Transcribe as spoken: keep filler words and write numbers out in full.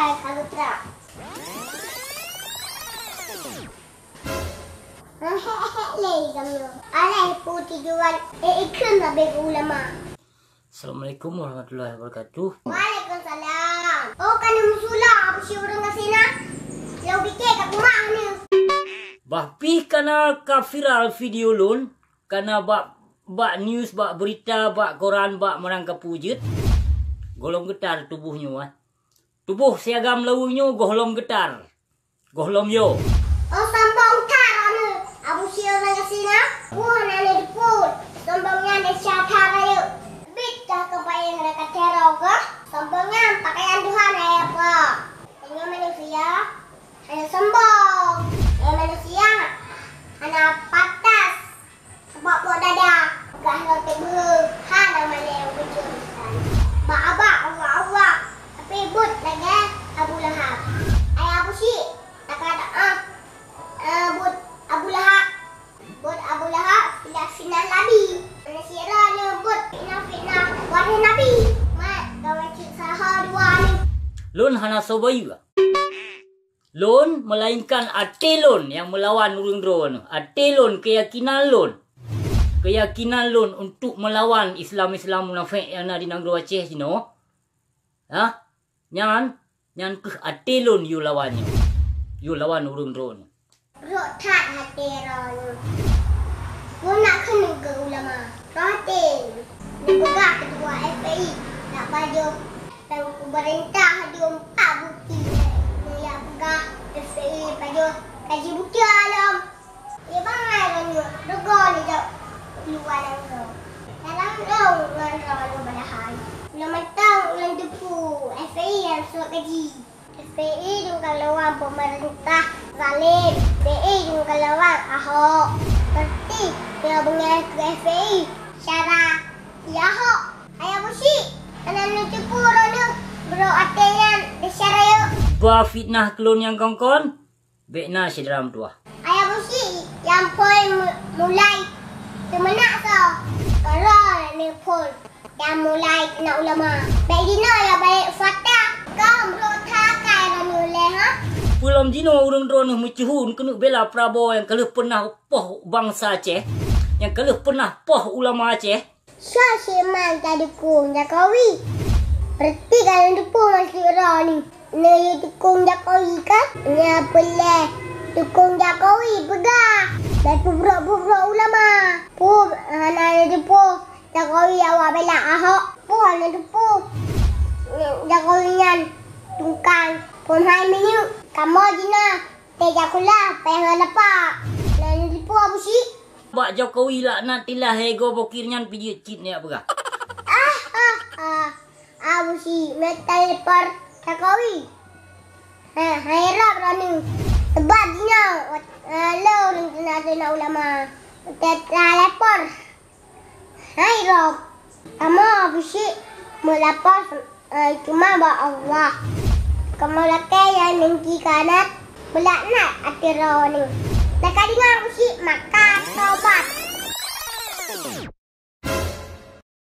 Ka geutrak. Lé kamoe. Alah, putih jual. Eh, ikheun habéh keu ulama. Assalamualaikum warahmatullahi wabarakatuh. Waalaikumsalam. Oh, ka neumeusula Abusyik ureueng gasien na? Lôn pike ka kumat nyoe. Bah pih kana ka viral video lôn, kana bak, bak news, bak beurita, bak koran, bak meurang kapeue jeuet. Gohlom geutar tuboh nyoe, ah. Tuboh si agam laweue nyoe gohlom geutar. Gohlom yo. Oh, sombong that droeneuh, Abusyik ureueng gasien na? Wah, na lé dipeuet. Sombong nyan desya that rayeuk. Bit dah keubayang deungon tero kah? Sombong nyan pakaian Tuhan, hai apa? Tanyoe manusia, hana sombong. Tanyoe manusia, hana pantas. Bak-bak dada, peugah lom teubeuhe, hana malée beujeuet. Bak-bak, Allah, Allah, tapi buet lagée Abu Lahab. Hai Abusyik, takada, ah, eh, buet Abu Lahab. Buet Abu Lahab, fitnah-fitnah Nabi. Manusia droeneuh buet fitnah-fitnah waréh Nabi. Mat, kawan cit saha dua ni. Lôn hana soe bayeue. Lôn, melainkan até lôn nyang meulawan ureueng droeneuh. Até lôn, keuyakinan lôn. Keuyakinan lôn untuk meulawan Islam-Islam munafék nyang na di nanggroe Aceh jinoe. Hah? Nyan, nyan keuh até lôn yue lawan nyoe. Yue lawan ureueng droeneuh. Brok that até droeneuh. Keuneuk kheun keu ulama. Roh até. Neupeugah keutua F P I, nak pajoh dan peumeurintah dum pat bukti. Neuyak peugah F P I pajoh kaji bukti alam. Di bangai lôn nyoe, reugoe lé jak luwa nanggroe. Dalam lôn ngon droeneuh padahai. Ulôn mantong ulôn teupeu F P I nyang suet kaji. F P I dum ka lawan peumeurintah zalim. F P I dum ka lawan Ahok. Berarti, nyoe beungéh keu F P I. Syara ya Ahok. Hai Abusyik, hana neuteupeu droeneuh brok até nyan desya rayeuk. Bah fitnah keu lôn nyang kon-kon, bék na syedara meutuwah. Hai Abusyik, nyang phôn mu-, mulai teumeunak soe? Keudroe neuphôn. Nyang mulai keunan ulama. Bék jinoe ya baét fatah. Kah brok that akai droeneuh lé, ha? Peue lom jinoe ureueng droeneuh meuceuhu keuneuk bela Prabowo nyang ka lheueh peunah poh bansa Aceh, nyang ka lheueh peunah poh ulama Aceh? Soe si man ka dukung Jokowi? Berarti ka neudukung maksud droeneuh. Neuyue dukung Jokowi kan? Nyan peuleh dukung Jokowi peugah. Bék peubrok-peubrok ulama. Peue hana neudukung Jokowi awak bela Ahok. Peue hana neudukung Jokowi nyan tungkang phôn hai minyeuk. Kamoe jinoe teuh jak kulah, péng hana lapa. Hana neudukung Abusyik. Bak Jokowi laknatillah, ego bokir nyan pijeuet cit nyak peugah. Ah, ah, ah. Abusyik, meutelepon Jokowi. Ha, hai rab droeneuh. Sebab jinoe, eh, lôn ureueng teunaseuna ulama. Meutelepon. Hai rab. Kamoe Abusyik meulapor Eh, cuma bak Allah. Kamoe lakée nyang ningki kanat, meulaknat até droeneuh. Teuka deungoe Abusyik maka tobat.